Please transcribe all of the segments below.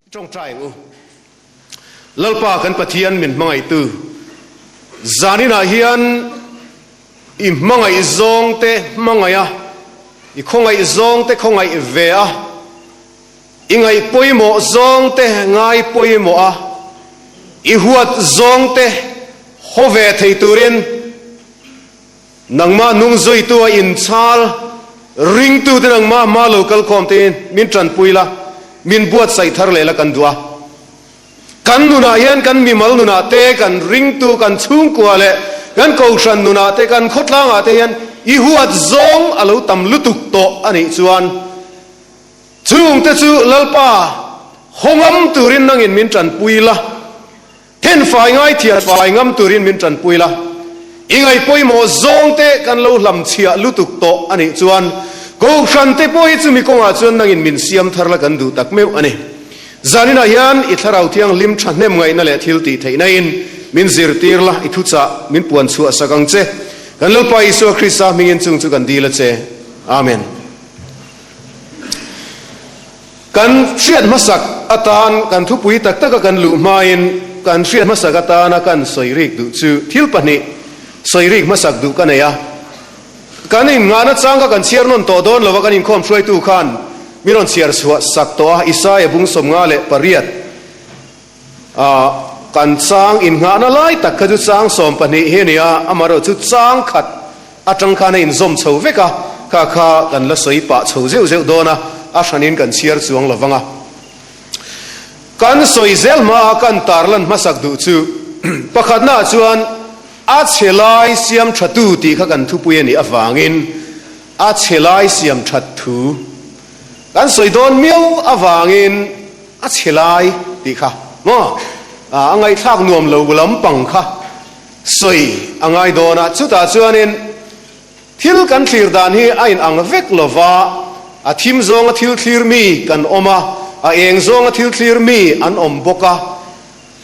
Tawngtai ang u. Lalpa kan Pathian min hmangaihtu, zaninah hian i hmangaih zawngte hmangaih a, i khawngaih zawngte khawngaih ve a, i ngaih pawimawh zawngte ngai pawimawh a, i huat zawngte haw ve thei turin Nangmah hnung zuitu a inchhal ringtute nangmah hma lo kal khawm tein min tanpui la, min buatsaih thar leh la kan duh a. Kan nunah hian kan mimal nunah te, kan ringtu, kan chhungkua leh kan kohhran nunah te, kan khawtlangah te hian i huat zawng a lo tam lutuk tawh a nih chuan chungte chu Lalpa hawngam turin nangin min tanpui la. Then fai ngai thian fai ngam turin min tanpui la, i ngaih pawimawh zawng te kan lo hlam chhiah lutuk tawh a nih chuan Kohhran te pawh hi chumi kawngah chuan nangin min siam thar la kan duh tak meuh a ni. Zaninah hian i Thlarau Thianghlim thahnem ngaihna leh thil tih theihna in min zirtir la, i thuchah min puan chhuah sak ang che. Kan Lalpa Isua Krista hmingin chung chu kan dil a che. Amen. Kan hriat hmasak atan kan thupui tak taka kan luh hmain kan hriat hmasak atana kan sawi rik duh chu thil pahnih sawi rik hmasak duh ka nei a. Kan innghahna chang kha kan chhiar nawn tawh dawn lova kan inkhawm hruaitu khan min rawn chhiar chhuah sak tawh a, Isaia bung 58 a kan chang innghahna lai tak kha chu chang 12 hi a ni a, amaherawhchu chu chang khat atang khan a inzawm chho vek a, kha kha kan la sawi pah chho zeuh zeuh dawn a, a hranin kan chhiar chuang lo vang a. Kan sawi zel hmaa kan tarlan hmasak duh chu pakhatnaah chuan a chhe lai siam thatu tih kha kan thupui a nih avangin a chhe lai siam that thu kan sawi dawn miau avangin a chhe lai tih kha maw a ngaihthlak nuam lo lampang kha Sawi a ngai dawn a, chutah chuanin thil kan thlir dan hi a inang vek lo va, a thim zawnga thil thlir mi kan awm a, a eng zawnga thil thlir mi an awm bawk a.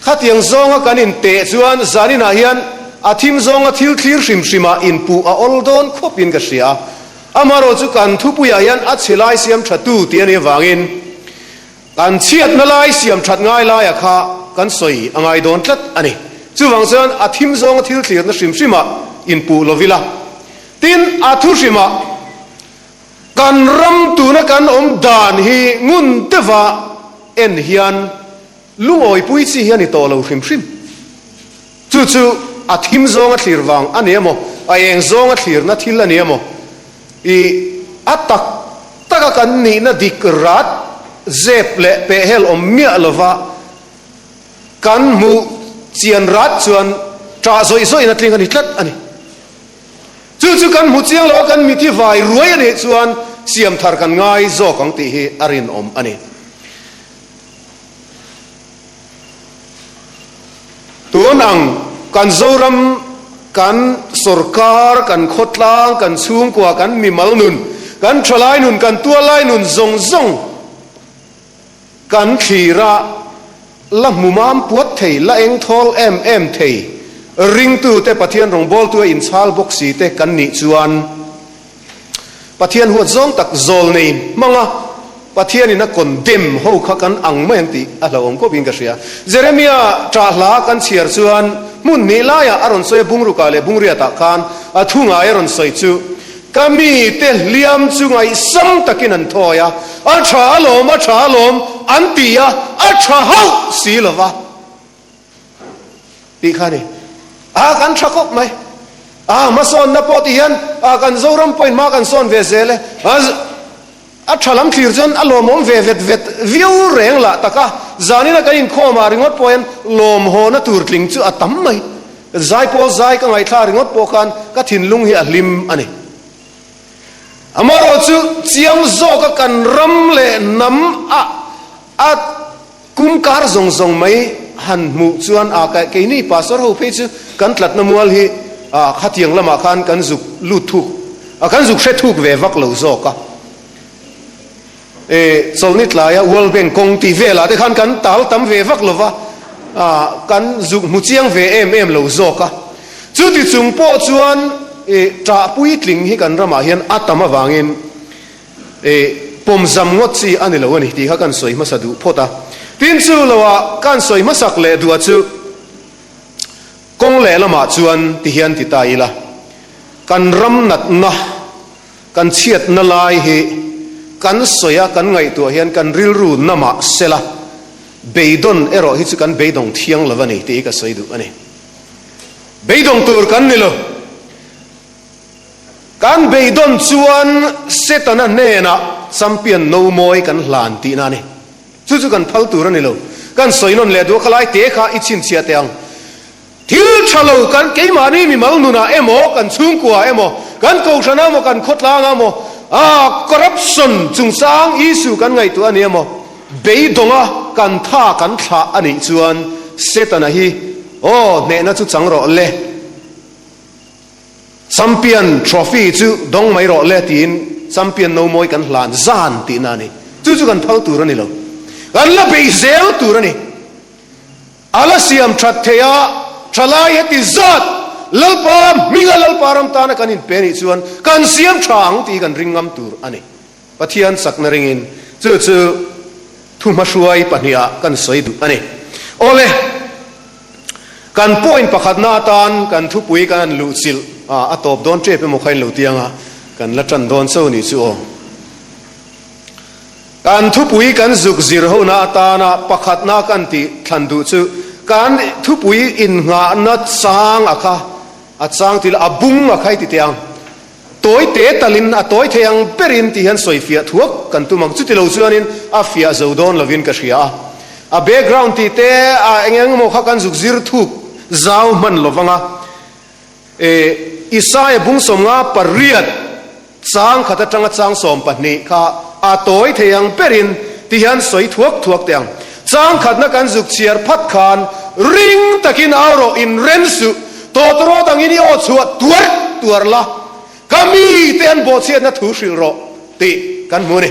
Khatiang zawnga kan inteh chuan zaninah hian a thim zawnga thil thlir hrim hrimah inpuh a awl dawn khawpin ka hria a. Amaherawhchu chu kan thupuiah hian a chhe lai siam thatu tih a nih avangin Kan chhiatna lai siam that ngai laia kha kan sawi a ngai dawn tlat a ni. Chuvang chuan a thim zawnga thil thlirna hrim hrimah inpuh lo ila. Tin, a thu hrimah kan ram tuna kan awm dan hi ngun deuha en hian lungawipui chi hi a ni tawh lo hrim hrim. Chu chu a thim zawnga thlir vang a ni emaw, a eng zawnga thlirna thil a ni emaw, i a tak taka kan nihna dik rat zep leh pehhel awm miah lova kan hmuh chian rat chuan ṭah zawih zawih in a tling a ni tlat a ni. Chu chu kan hmu chiang lo a, kan mithi vai ruai a nih chuan siam thar kan ngai zawk ang tih hi a rinawm a ni. Tun ang kan Zoram, kan sorkar, kan khawtlang, kan chhungkua, kan mimal nun, kan thalai nun, kan tualai nun zawng zawng kan thlir a, la hmu mam puat thei, la eng thawl em em thei, ringtute Pathian rawngbawltu a inchhal bawk si te kan nih chuan, Pathian huat zawng tak zawl nei hmanga Pathianin a condemn ho kha kan ang mai ang tih a hlauhawm khawp in ka hria. Jeremia ṭah hla kan chhiar chuan hmun hnih laiah a rawn sawi a, Bungrukah leh Bungriatah khan a thu ngai a rawn sawi chu, Ka mite hliam chu ngaihsam takin an thawi a, a ṭha alawm, a ṭha alawm an ti a, a ṭha hauh si lo va. Tih kha a ni. A kan tha khawp mai. A hmasawnna pawh ti hian a kan Zoram pawhin hma kan sawn ve zel e. A a tha lam thlir chuan a lawmawm ve vet vet viau reng lah tak a. Zanina kan inkhawmah ringawt pawh hian lawmhawna tur tling chu a tam mai. Zai pawl zai ka ngaihthla ringawt pawh khan ka thinlung hi a hlim a ni. Amaherawhchu chiang zawka kan ram leh hnam a a Kum kar zawng zawng mai han hmuh chuan a keini pastor ho phei chu kan tlatna mual hi a khatiang lamah khan kan zuk lut thuk a kan zuk hre thuk ve vak lo zawk a. E chawlhni tlaia World Bank kawng tih velah te khan kan tal tam ve vak lo va, a kan zuk hmu chiang ve em em lo zawk a. Chuti chung pawh chuan e ṭah puitling hi kan ramah hian a tam avangin E, pawmzam ngawt chi a ni lo a ni tih kha kan sawi hmasa duh phawt a. Tin chu loah kan sawi hmasak leh duah chu kawng lehlamah chuan ti hian ti ta ila, kan ram natna, kan chhiatna lai hi kan sawi a, kan ngaihtuah hian kan rilru namah sela beidawn erawh hi chu kan beidawng thiang lo a ni tih hi ka sawi duh a ni. Beidawng tur kan ni lo. Kan beidawn chuan Setana hnenah champion no mawi kan hlan tihna a ni. Chu chu kan phal tur a ni lo. Kan sawi nawn leh duh a, khalai te kha i chhinchhiah teh ang. Thil tha lo kan keimahni mimal nunah emaw, kan chhungkua emaw, kan kohhran emaw, kan khawtlang emaw, ah corruption chungchang issue kan ngaihtuah a ni emaw, beidawnga kan tha kan thlah a nih chuan Setana hi aw hnehna chu chang rawh le. Champion trophy chu dawng mai rawh le tiin champion no mawi kan hlan zan tihna a ni. Chu chu kan phal tur a ni lo. Kan la beih zel tur a ni. A la siam that thei a, thalai heti zat Lalpa hminga Lalpa ram tana kan inpe nih chuan kan siam tha ang tih kan ring ngam tur a ni. Pathian chakna ringin chu chu thuhmahruai pahniha kan sawi duh a ni. Awle, kan point pakhatna atan kan thupui kan han luhchilh a, a tawp dawn tep emaw kha in lo tiang a, kan la tan dawn cho nih chu aw. Kan thupui kan zuk zir hona atana pakhatna kan tih thlan duh chu kan thupui innghahna chang a kha, a chang tih lah a bung a kha i ti teh ang. Tawi te talin a tawi thei ang berin tih hian sawi fiah thuak kan tum ang. Chuti lo chuanin a fiah zo dawn lovin ka hria a. A background tih te a eng eng emaw kha kan zuk zir thuk zau hman lo vang a. E Isaia bung 58 chang khat atanga chang 12 kha a tawi thei ang berin ti hian sawi thuak thuak teh ang. Chang khatna kan zuk chhiar phat khan ring takin au rawh inren suh. Tawtawrawt angin i aw chhuah tuar tuar la, ka mite an bawhchhiatna thu hrilh rawh tih kan hmu a ni.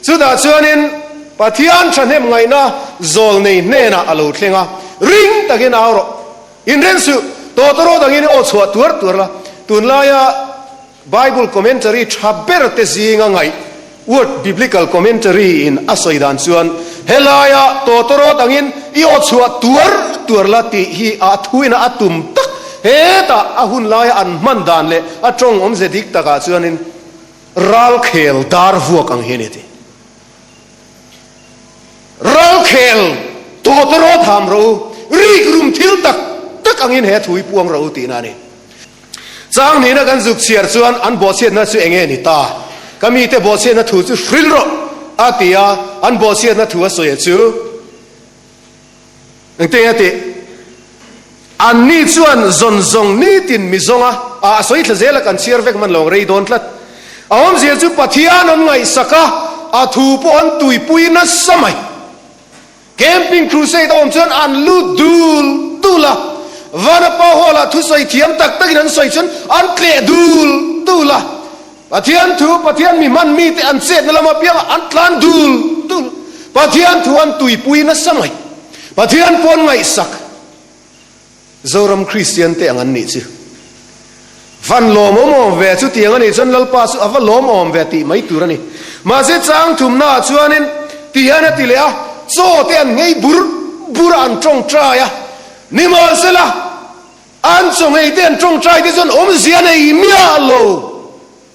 Chutah chuanin Pathian thahnem ngaihna zawl nei hnenah a lo thleng a, ring takin au rawh, inren suh, tawtawrawt angin i aw chhuah tuar tuar la, tunlaia Bible commentary tha ber te zinga ngaih Word Biblical Commentary in a sawi dan chuan helaia tawtawrawt angin i aw chhuah tuar tuar la tih hi a thuin a tum tak hetah a hun laia an hman dan leh a tawng awmze dik takah chuanin ralkhel dar vuak ang hi a ni a ti. Ralkhel tawtawrawt ham rawh u, rikrum thil tak tak angin he thu hi puang rawh u tihna a ni. Chang nihna kan zuk chhiar chuan an bawhchhiatna chu enge ni ta? Ka mite bawhchhiatna thu chu hrilh rawh, a ti a, an bawhchhiatna thu a sawi a chu engtin a tih? Anni chuan zawn zawng nitin mi zawnga a sawi thla zel a, kan chhiar vek hman lo ang rei dawn tlat. A awmzia chu Pathian an ngaihsak a, a thu pawh an tuipui nasa mai. Camping Crusade a awm chuan an lut dul dul a, Vanapa Hall ah thusawi thiam tak takin an sawi chuan an tleh dul dul a, Pathian thu, Pathian mi hman mite an chetna lam apiangah an tlan dul dul, Pathian thu an tuipui nasa mai, Pathian pawn ngaihsak. Zoram Kristian te ang an nih chu. Van lawmawm awm ve chu tiang a nih chuan Lalpa chu a va lawm awm ve tih mai tur a ni. Mahse chang thumna ah chuanin ti hian a ti leh a, chaw te an nghei bur bur a an tawngtai a, nimahsela an chaw nghei te an tawngtai te chuan awmzia nei miah lo.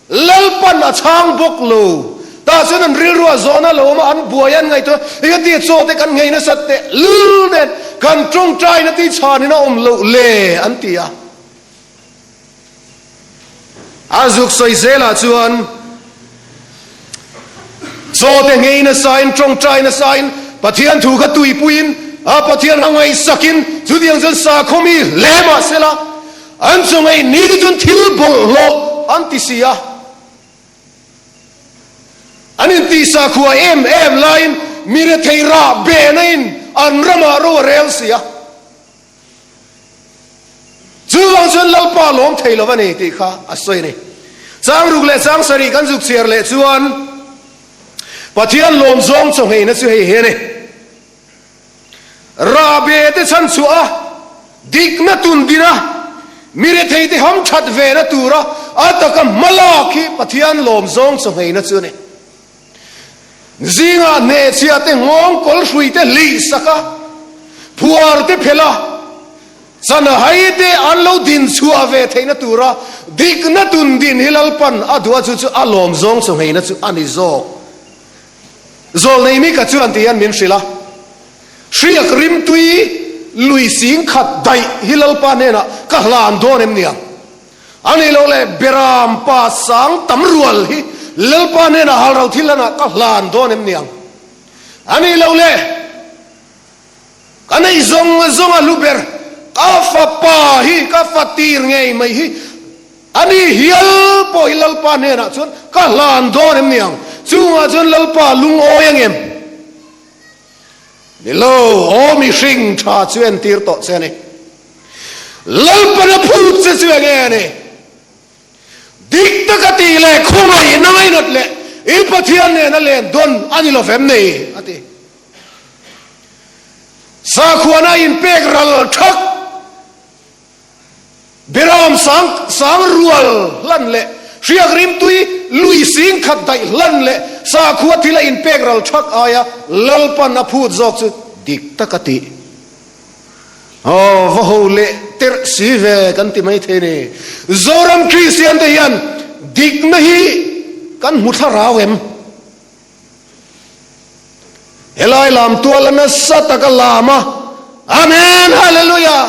Lalpan a chhang bawk lo. Tah chuan an rilru a zawhna lo awm a, an buai an ngaihtuah a, Engati chaw te kan nghei nasat teh lul nen kan tawngtaina tih chhanin a awm loh le an ti a. A zuk sawi zelah chuan chaw te nghei nasain tawngtai nasain Pathian thu kha tuipuiin a Pathian a ngaihsakin chutiang chuan sakhaw mi hle mah sela, An chaw ngei ni te chuan thil bawlhhlawh an ti si a, an intihsa khua em em laiin mi rethei rah behna in an ramah ro a rel si a. Chuvang chuan Lalpa lawm thei lo a ni tih kha a sawi a ni. Chang ruk leh chang sarih kan zuk chhiar leh chuan Pathian lawm zawng chaw ngeina chu hei hi a ni. Rahbe te chhan chhuah a, dikna tun din a, mi rethei te ham that ve na tura a taka hma lak hi Pathian lawm zawng chaw ngheina chu a ni. Zingah hnehchhiah te nghawng kawl hrui te hlih sak a, phuar te phelh a, chanhai te an lo din chhuah ve theihna tura dikna tun din hi Lalpan a duh a, chu chu a lawm zawng chawngheina chu a ni zawk. Zawlnei Mika chuan ti hian min hrilh a, Hriak rimtui lui sing khat daih hi Lalpa hnenah ka hlan dawn em niang? A nih loh leh Beram pa sang tam rual hi Lalpa hnenah halro thil lanah ka hlan dawn em niang? A nih loh leh ka neih zawng zawng a hlu ber ka fapa hi ka fa tir ngei mai hi a ni hial pawh hi Lalpa hnenah chuan ka hlan dawn em niang? Chungah chuan Lalpa lungawi ang em? Ni lo, aw mihring tha chu entir tawh che a ni. Lalpan a phut che chu enge a ni? Dik taka tih leh khawngaih na ngainat leh i Pathian nena len dawn a ni lo vem nei, a ti. Sakhuana inpek ral thak Beram sang sang rual hlan leh hriak rimtui lui sing khat daih hlan leh sakhua thil a inpek ral thak aia Lalpan a phut zawk chu dik tak a tih. Aw va ho leh terh si ve kan ti mai thei ni. Zoram Kristian te hian dikna hi kan hmu thlarau em? Helai lam tual a nasa taka lam a, Amen Hallelujah!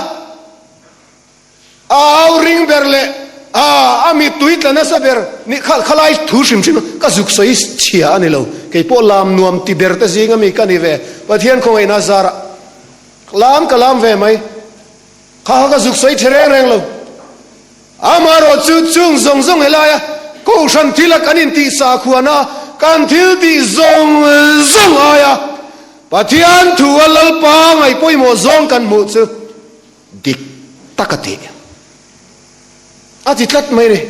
A au ring ber leh a a mittui tla nasa ber ni kha khalai thu hrim hrim ka zuk sawi chhia a ni lo. Kei pawh lam nuam ti ber te zing ami ka ni ve. Pathian khawngaihna zarah lam ka lam ve mai. Kha kha ka zuk sawi chhe reng reng lo. Amaherawh chu chung zawng zawng helaia Kohhran thila kan intih sakhuana kan thil tih zawng zawng aia Pathian thu a Lalpa ngaih pawimawh zawng kan hmuh chu dik tak a tih a ti tlat mai ni.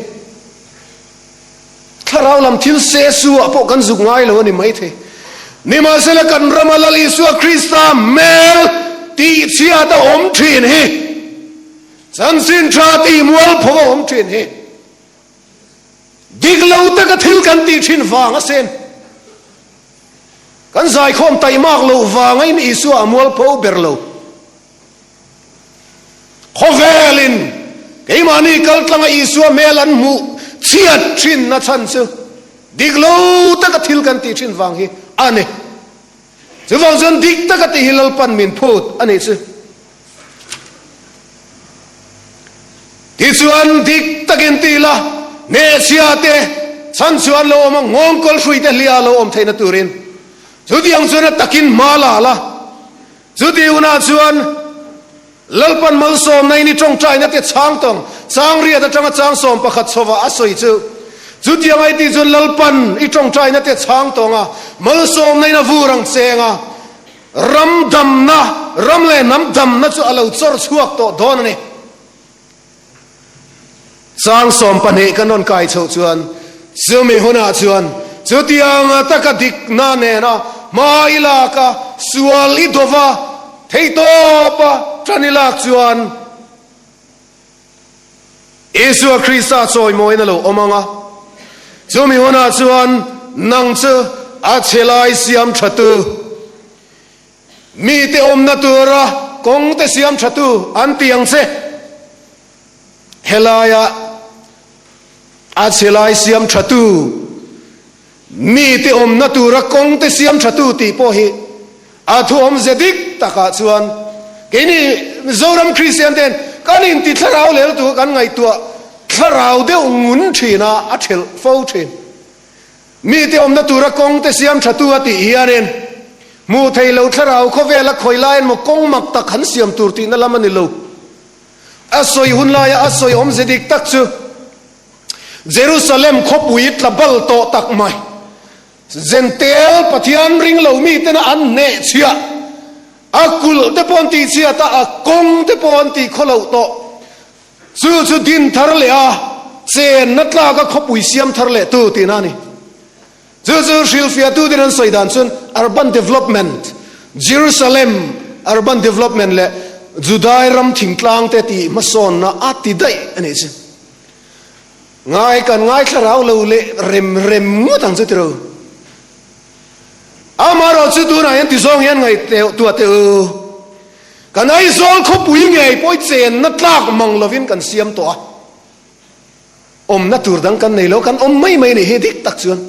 Thlarau lam thil se su ah pawh kan zuk ngai lo a ni maithei. Nimahsela kan rama Lal Isua Krista hmel tihchhiat a awm thin hi Chanchin tha tih mual pho a awm thin hi dik lo taka thil kan tih thin vang a sen. Kan zaikhawm taihmak loh vanga in Isua a mual pho ber lo. Khawvelin keimahni kaltlanga Isua hmel an hmuh chhiat thin na chhan chu dik lo taka thil kan tih thin vang hi a ni. Chuvang chuan dik taka tih hi Lalpan min phut a nih chu. Tichuan dik takin ti la, hnehchhia te chhan chuan lo awm a, nghawngkawl hrui te hlia lo awm theihna turin chutiang chuan a takin hma la la. Chuti hunah chuan Lalpan malsawmna in i tawngtaina te chhang tawng chang riat atanga chang sawm pakhat chhovah a sawi chu. Chutiang ai tih chuan Lalpan i tawngtaina te chhang tawng a, malsawmna in a vur ang cheng a. Ram damna, ram leh hnam damna chu a lo chawr chhuak tawh dawn a ni. Chang 12 kan rawn kai chhoh chuan chumi hunah chuan chutiang taka dikna nena hma i lak a, sual i dova, theihtawpa tan i lak chuan Isua Krista chawimawiin a lo awm ang a, chumi hunah chuan nang chu a chhe lai siam thatu, mite awmna tura kawngte siam thatu an ti ang che. Helaia a chhe lai siam thatu, mite awmna tura kawngte siam thatu tih pawh hi A thuawmze dik takah chuan keini Mizoram Kristian ten kan inti thlarau lel tu kan ngaihtuah thlarau deuh ngun thin a, a thelh fo thin. Mite awmna tura kawng te siam tha tu a tih hianin hmuh thei lo thlarau khawvela khawi laiin maw kawng mak tak han siam tur tihna lam a ni lo. A sawi hun laia a sawi awmze dik tak chu Jerusalem khawpui tla bal tawh tak mai. Zentel Pathian ring lo miten a an hneh chhiah, a kulh te pawh an tih chhiat a, a kawng te pawh an tih khaw loh tawh. Chu chu din thar leh a, chenna tlak a khawpui siam thar leh tu tihna a ni. Chu chu hrilhfiahtu ten an sawi dan chuan urban development, Jerusalem urban development leh Judai ram thingtlang te tih hmasawnna a ti daih a nih chu. Ngai kan ngaithla rau lo leh rem rem ngawt ang chu tiro. Amaherawhchu tunah hian tizawng hian ngaihtuah teh u. Kan Aizawl khawpui ngei pawh i chenna tlak mang lovin kan siam tawh a. Awmna tur dang kan nei lo, kan awm mai mai ni hi dik tak chuan.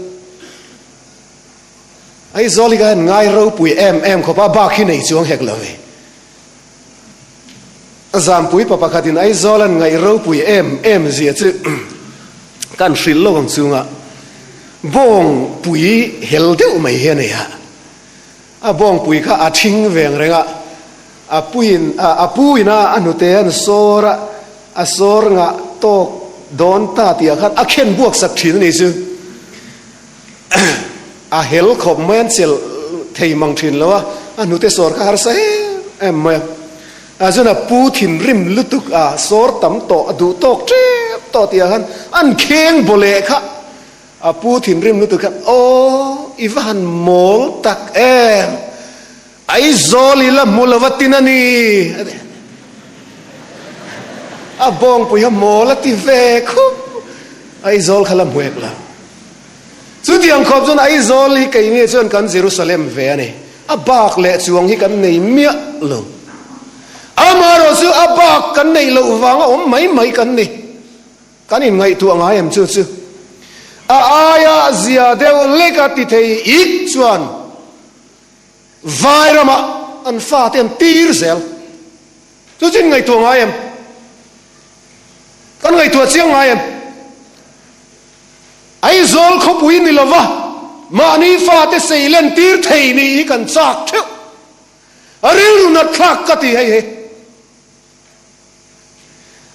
Aizawl hi ka han ngai ropui em em khawp a, bak hi nei chuang hek lo ve. A zampui pa pakhatin Aizawl an ngaih ropui em em zia chu kan hrilh lo ang chunga bawngpui hel deuh mai hi a nei a. A bawngpui kha a thing veng reng a, a puiin a pu ina a hnute an sawr a, a sawr ngah tawk dawn ta tih ah khan a khen buak sak thin a ni chu. A hel khawp mai an chelh thei mang thin lo a, a hnute sawr kha harsa em em mai a. A chuan a pu thinrim lutuk a, sawr tam tawh a duh tawk tep tawh tih ah khan an kheng baw leh kha. A pu thinrim lutuk khan, Aw, i va han mawl tak em! Aizawl i la hmu lo va tin a ni, a ti. A bawngpui kha mawl a ti ve khup. Aizawl kha la hmu hek lo. Chutiang khawp chuan Aizawl hi keini chuan kan Jerusalem ve a ni. A bak leh chuang hi kan nei miah lo. Amaherawh chu a bak kan neih loh vanga awm mai mai kan ni. Kan inngaihtuah ngai em chu chu a aia zia deuh lek a ti thei ik chuan vai ramah an fate an tir zel. Chu chu inngaihtuah ngai em? Kan ngaihtuah chiang ngai em? Aizawl khawpui ni lova mahni fate seilen tir thei nih hi kan chak theuh. A rilru nat thlak ka ti hei hi.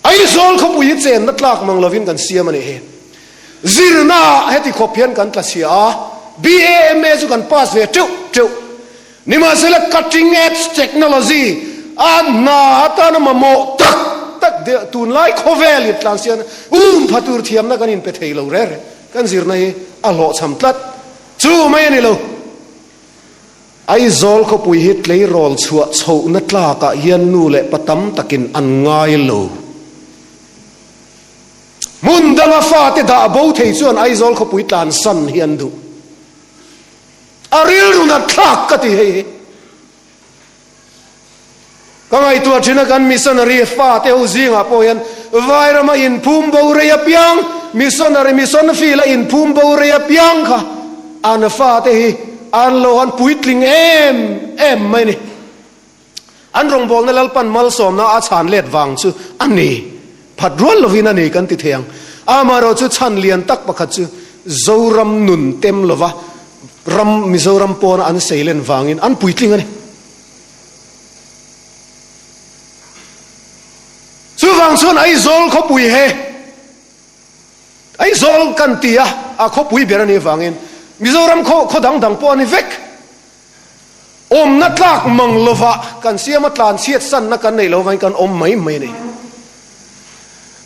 Aizawl khawpui hi chenna tlak mang lovin kan siam a nih hi. Zirna ah heti khawp hian kan tla chhia a, BAMA chu kan pass ve teuh teuh. Nimahsela cutting edge technology a hna atana mamawh tak tak deuh tunlai khawvel in tlan sian um pha tur thiamna kan inpe thei lo reng reng. Kan zirna hi a hlawhchham tlat. Chu mai a ni lo. Aizawl khawpui hi tleirawl chhuah chhohna tlakah hian nu leh pa tam takin an ngai lo. Hmun danga fate dah bo thei chuan Aizawl khawpui tlansan hi an duh. A rilru nat thlak ka ti hei hi. Ka ngaihtuah thin a kan missionary fate ho zingah pawh hian Vairama inphum bo rei apiang, missionary mission field a inphum bo rei apiang kha an fate hi an lo han puitling em em mai a ni. An rawngbawlna Lalpan malsawmna a chhan let vang chu a ni. Phat rual lovin a ni kan ti thei ang. Amaherawhchu chhan lian tak pakhat chu Zoram nun tem lova ram Mizoram pawna an seilen vangin an puitling a ni. Chuvang chuan Aizawl khawpui he Aizawl kan ti a, a khawpui ber a nih avangin Mizoram khaw khaw dang dang pawh a ni vek. Awmna tlak mang lova kan siam a tlan chhiat sanna kan neih loh avangin kan awm mai mai a ni.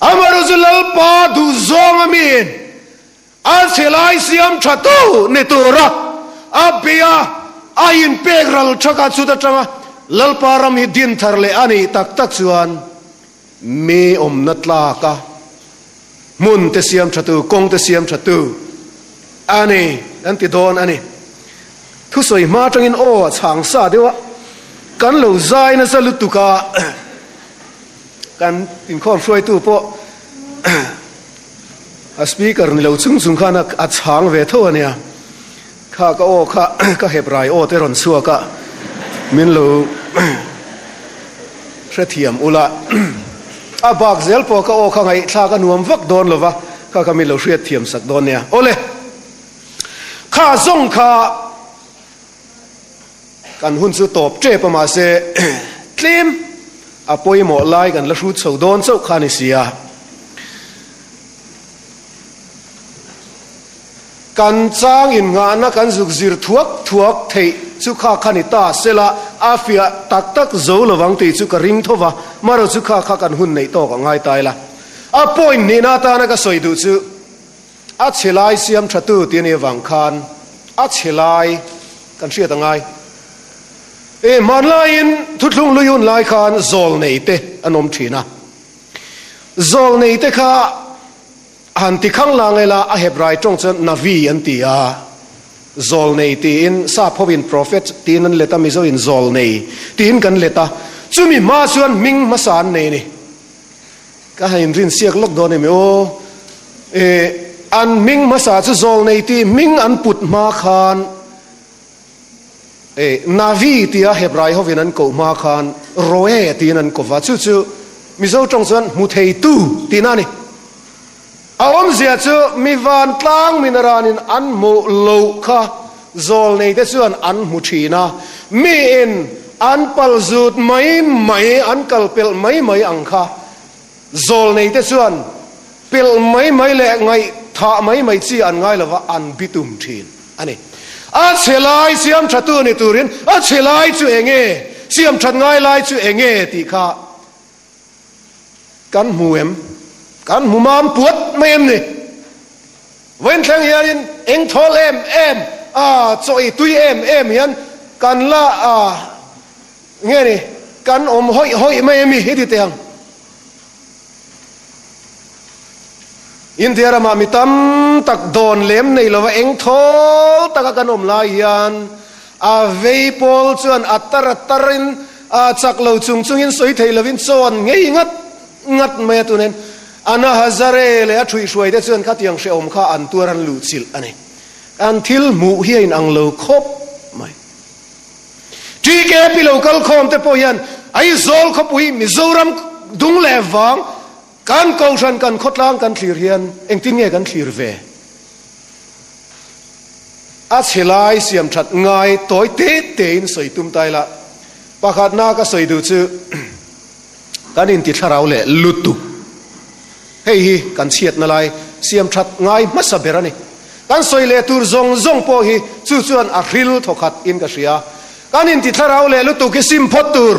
Amaherawhchu chu Lalpa duhzawng a miin A chhelai siam tha tu ni tura a bia a inpek ral thaka chut atanga Lalpa ram hi din thar leh a nih tak tak chuan mi awmna tlaka hmun te siam tha tu, kawng te siam tha tu a ni an ti dawn a ni. Thusawi hma atangin aw a chhang sa deuh a, kan lo zai nasa lutuk a, kan inkhawm hruaitu pawh A speaker ni lo chung chung khan a chhang ve tho a nia. Kha ka aw kha ka heprai aw te rawn chhuak a, min lo hrethiam ula. A bak zel pawh ka aw kha ngaihthlak a nuam vak dawn lo va, kha kha min lo hriatthiam sak dawn nia. Awle, kha zawng kha kan hun chu tawp tep a mahse tlem a pawimawh lai kan la hrut chho dawn chauh kha a ni si a. Kan chang innghahna kan zuk zir thuak thuak theih chu kha kha ni ta sela a fiah tak tak zo lovang tih chu ka ring tho va, marawh chu kha kha kan hun neih tawk a ngai ta ila. A point nihna atana ka sawi duh chu a chhe lai siam tha tu tih a nih avang khan a chhe lai kan hriat a ngai. E hmanlaiin thuthlung hlui hun lai khan zawl nei te an awm thin a. Zawlnei te kha han ti khang lang ila a Hebrai tawng chuan Navi an ti a. Zawlnei tiin sap hovin prophet tiin an let a, Mizoin zawlnei tiin kan let a. Chumi hma chuan hming hmasa an nei a ni. Ka han inrinsiak lawk dawn em aw? Eh, an hming hmasa chu zawlnei tih hming an put hma khan eh, Navi tia Hebrai hovin an koh hma khan Roe tiin an ko va, chu chu Mizo tawng chuan hmu theitu tihna a ni. A awmzia chu mi vantlang minaranin an hmuh loh kha zawlneite chuan an hmu thin a, miin an palzut mai mai, an kal pelh mai mai ang kha zawlneite chuan pelh mai mai leh ngaihthah mai mai chi an ngai lova an bitum thin a ni. A chhe lai siam thatu ni turin a chhe lai chu enge, siam that ngai lai chu enge tih kha Kan hmu em? Kan hmu mam puat mai em ni? Vawiin thleng hianin eng thawl em em a, chaw ei tui em em hian kan la a, nge ni, kan awm hawih hawih mai em i heti teh ang. India ramah mi tam tak dawn lem nei lova eng thawl taka kan awm lai hian a vei pawl chuan a tar a tarin a chak lo chung chungin sawi thei lovin chaw an ngei ngat ngat mai a tunin Anna Hazare leh a ṭhuihhruai te chuan khatiang hrehawm kha an tuar an luhchilh a ni. An thil hmuh hi a inang lo khawp mai. TKP lo kal khawm te pawh hian Aizawl khawpui Mizoram dung leh vang Kan kohhran kan khawtlang kan thlir hian engtin nge kan thlir ve? A chhe lai siam that ngai tawi te tein sawi tum ta ila, pakhatna ka sawi duh chu kan inti thlarau leh lutuk. Hei hi kan chhiatna lai siam that ngai hmasa ber a ni. Kan sawi leh tur zawng zawng pawh hi chu chuan a hril thawkhat in ka hria. Kan inti thlarau leh lutuk hi sim phawt tur.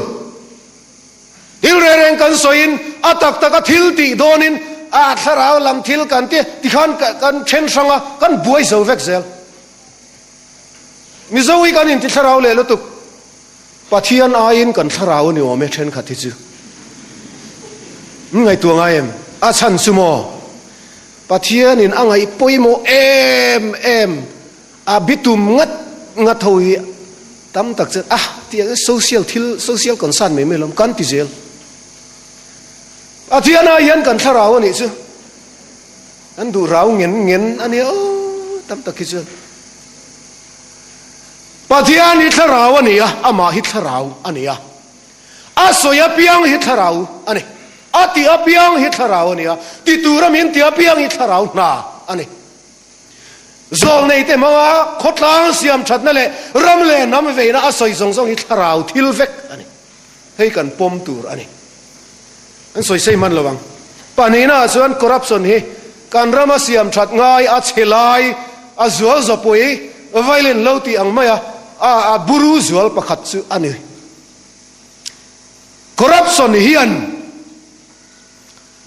Thil reng reng kan sawiin a tak taka thil tih dawnin a thlarau lam thil kan ti tikhan kan then hrang a, kan buai zo vek zel. Mizo hi kan inti thlarau leh lutuk. Pathian aiin kan thlarau a ni awm e thenkhat hi chu. Min ngaihtuah ngai em? A chhan chu maw? Pathianin a ngaih pawimawh em em. A bitum ngat ngat ho hi tam tak chuan ah tih social thil social concern mai mai lawm kan ti zel. Pathian ah hian kan thlarau a nih chu kan duh rau ngen ngen a nia aw tam tak hi chuan. Pathian hi thlarau a ni a, amah hi thlarau a ni a. A sawi apiang hi thlarau a ni. A tih apiang hi thlarau a ni a, ti tura min tih apiang hi thlarau hna a ni. Zawlneite hmanga khawtlang siam thatna leh ram leh hnam veina a sawi zawng zawng hi thlarau thil vek a ni. Hei kan pawm tur a ni. An sawi sei hman lo ang. Pahnihnaah chuan corruption hi kan rama siam that ngai a chhe lai a zual zawpui violent lo tih ang maia a buru zual pakhat chu a ni. Corruption hian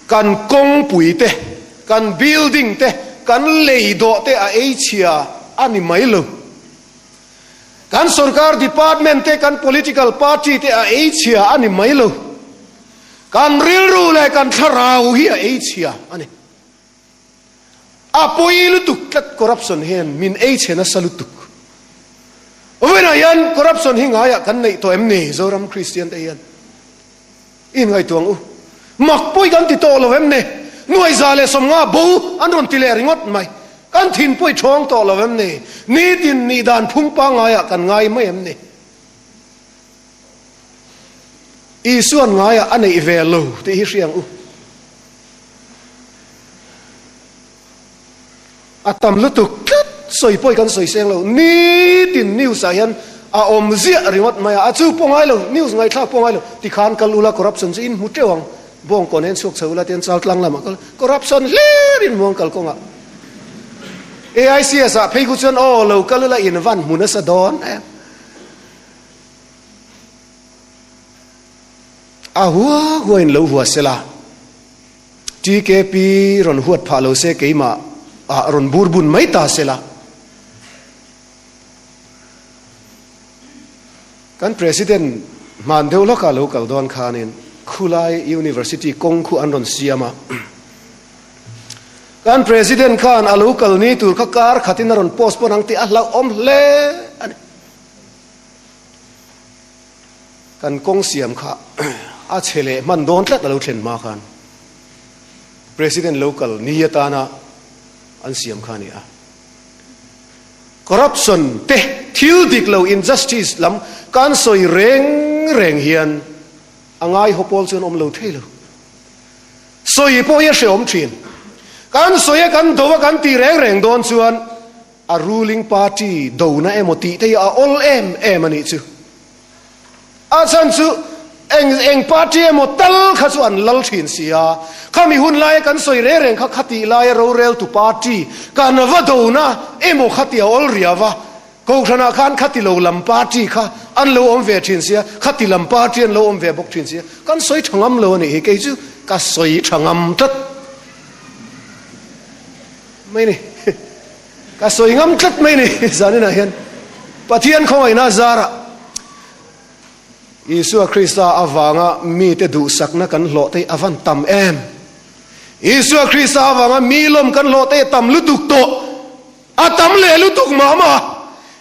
Kan kawngpui te, kan building te, kan lei dawh te a ei chhia a ni mai lo. Kan sorkar department te, kan political party te a ei chhia a ni mai lo. Kan rilru leh kan thlarau hi a ei chhia a ni. A pawi lutuk tlat corruption hian min ei chhe nasa lutuk. Vawiinah hian corruption hi ngaiah kan neih tawh em ni Zoram Kristian te hian? I inngaihtuah ang u. Mak pawi kan ti tawh lo em ni? Nuaiza leh sawmnga bo an rawn ti leh ringawt mai. Kan thin pawi thawng tawh lo em ni? Nitin nih dan phung pangaiah kan ngai mai em ni? Isuan ngaiah a neih ve lo tih hi hria ang u. A tam lutuk tlat, sawi pawi kan sawi seng lo. Nitin news ah hian a awm ziah ringawt mai a, a chu pawh ngai lo, news ngaihthlak pawh ngai lo. Tikhan kal ula corruption chu in hmu teuh ang, bawngkawn hian chhuak chho ula tian chal tlang lamah kal corruption hlir in hmu ang kal kawngah. AICS ah phei khu chuan aw lo kal ula in van hmu nasa dawn em. A hua hua in lo hua sela. TKP rawn huat phah lo se keimah ah rawn bur bun mai ta se la. Kan President hman deuh lawkah lo kal dawn khanin Khulai University kawng khu an rawn siam a. Kan President khan a lo kal ni tur kha kar khatin a rawn postpone ang tih a hlauhawm hle a ni. Kan kawng siam kha a chhe leh hman dawn tlat a lo thlen hma khan President lo kal ni atana an siam kha a ni a. Corruption te thil dik lo injustice lam kan sawi reng reng hian a ngaihaw pawl chuan awm lo thei lo. Sawi pawh hi a hrehawm thin. Kan sawi a kan do a kan tih reng reng dawn chuan a ruling party dona emaw tih te hi a awl em em a nih chu. A chhan chu eng eng party emaw tal kha chu an lal thin si a, khami hun laia kan sawi reng reng kha khatih laia roreltu party kan va dona emaw kha ti a awl riau a, Kohhranah khan khati lo lam party kha an lo awm ve thin sia, khati lam party an lo awm ve bawk thin sia, kan sawi tha ngam lo a nih hi, kei chu ka sawi tha ngam tlat mai ni, ka sawi ngam tlat mai ni zaninah hian Pathian khawngaihna zarah Isua Krista avanga mite duhsakna kan hlawh te hi a van tam em? Isua Krista avanga mi lawm kan hlawh te hi a tam lutuk tawh. A tam leh lutuk mah mah.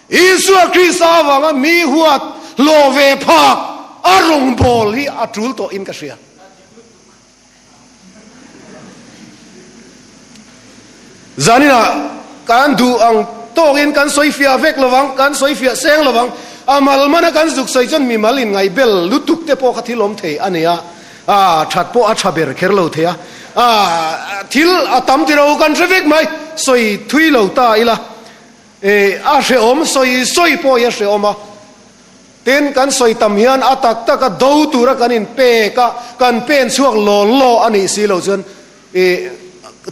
Isua Krista avanga mi huat hlawh ve phak a rawngbâwl hi a ṭul tawhin ka hria. Zaninah kan duh ang tawkin kan sawi fiah vek lo vang, kan sawi fiah seng lo vang. A mal mana kan zuk sawi chuan mimal inngaihbel lutuk te pawh kha thil awm thei a ni a. A that pawh a tha ber kher lo thei a, a thil a tam ti ro kan hre vek mai, sawi thui lo ta ila, e a hrehawm sawi sawi pawh hi a hrehawm a, tin kan sawi tam hian a tak tak a do tura kan in pek a, kan pen chhuak law law a nih si lo chuan e